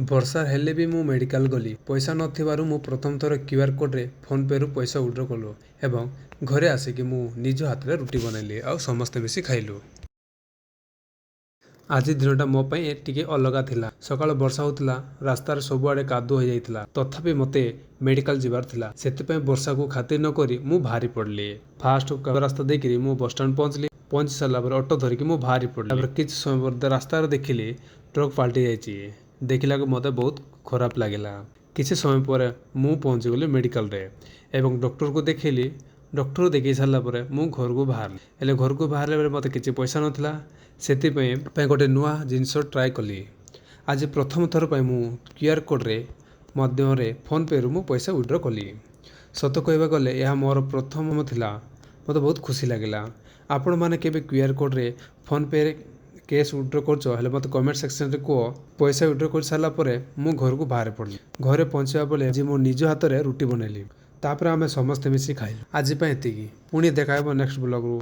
ବର୍ଷା ହେଲେ ବି ମୁଁ ମେଡ଼ିକାଲ ଗଲି। ପଇସା ନଥିବାରୁ ମୁଁ ପ୍ରଥମ ଥର କ୍ୟୁଆର୍ କୋଡ଼୍ରେ ଫୋନ୍ପେରୁ ପଇସା ୱିଡ୍ର କଲୁ ଏବଂ ଘରେ ଆସିକି ମୁଁ ନିଜ ହାତରେ ରୁଟି ବନେଇଲି ଆଉ ସମସ୍ତେ ମିଶି ଖାଇଲୁ। ଆଜି ଦିନଟା ମୋ ପାଇଁ ଟିକେ ଅଲଗା ଥିଲା। ସକାଳୁ ବର୍ଷା ହେଉଥିଲା, ରାସ୍ତାରେ ସବୁଆଡ଼େ କାଦୁଅ ହୋଇଯାଇଥିଲା। ତଥାପି ମୋତେ ମେଡ଼ିକାଲ ଯିବାର ଥିଲା। ସେଥିପାଇଁ ବର୍ଷାକୁ ଖାତିର ନକରି ମୁଁ ବାହାରି ପଡ଼ିଲି। ଫାଷ୍ଟ ରାସ୍ତା ଦେଇକିରି ମୁଁ ବସଷ୍ଟାଣ୍ଡ ପହଞ୍ଚିଲି। ପହଞ୍ଚି ସାରିଲା ପରେ ଅଟୋ ଧରିକି ମୁଁ ବାହାରି ପଡ଼ିଲି। ତାପରେ କିଛି ସମୟ ପରେ ରାସ୍ତାରେ ଦେଖିଲି ଟ୍ରକ୍ ପାଲଟି ଯାଇଛି। ଦେଖିଲାକୁ ମୋତେ ବହୁତ ଖରାପ ଲାଗିଲା। କିଛି ସମୟ ପରେ ମୁଁ ପହଞ୍ଚିଗଲି ମେଡ଼ିକାଲରେ ଏବଂ ଡକ୍ଟରକୁ ଦେଖେଇଲି। ଡକ୍ଟର ଦେଖେଇ ସାରିଲା ପରେ ମୁଁ ଘରକୁ ବାହାରିଲି। ହେଲେ ଘରକୁ ବାହାରିଲା ବେଳେ ମୋତେ କିଛି ପଇସା ନଥିଲା। ସେଥିପାଇଁ ପାଇଁ ଗୋଟେ ନୂଆ ଜିନିଷ ଟ୍ରାଏ କଲି। ଆଜି ପ୍ରଥମ ଥର ପାଇଁ ମୁଁ କ୍ୟୁଆର୍ କୋଡ଼୍ରେ ମାଧ୍ୟମରେ ଫୋନ୍ପେରୁ ମୁଁ ପଇସା ୱିଡ୍ର କଲି। ସତ କହିବାକୁ ଗଲେ ଏହା ମୋର ପ୍ରଥମ ଥିଲା। ମୋତେ ବହୁତ ଖୁସି ଲାଗିଲା। ଆପଣମାନେ କେବେ କ୍ୟୁଆର୍ କୋଡ଼୍ରେ ଫୋନ୍ପେରେ କ୍ୟାସ୍ ୱିଡ୍ର କରୁଛ ହେଲେ ମୋତେ କମେଣ୍ଟ ସେକ୍ସନରେ କୁହ। ପଇସା ୱିଡ୍ର କରିସାରିଲା ପରେ ମୁଁ ଘରକୁ ବାହାରି ପଡ଼ିଲି। ଘରେ ପହଞ୍ଚିବା ବେଳେ ଆଜି ମୁଁ ନିଜ ହାତରେ ରୁଟି ବନେଇଲି। ତାପରେ ଆମେ ସମସ୍ତେ ମିଶି ଖାଇଲୁ। ଆଜି ପାଇଁ ଏତିକି। ପୁଣି ଦେଖା ହେବ ନେକ୍ସଟ ବ୍ଲଗ୍ରୁ।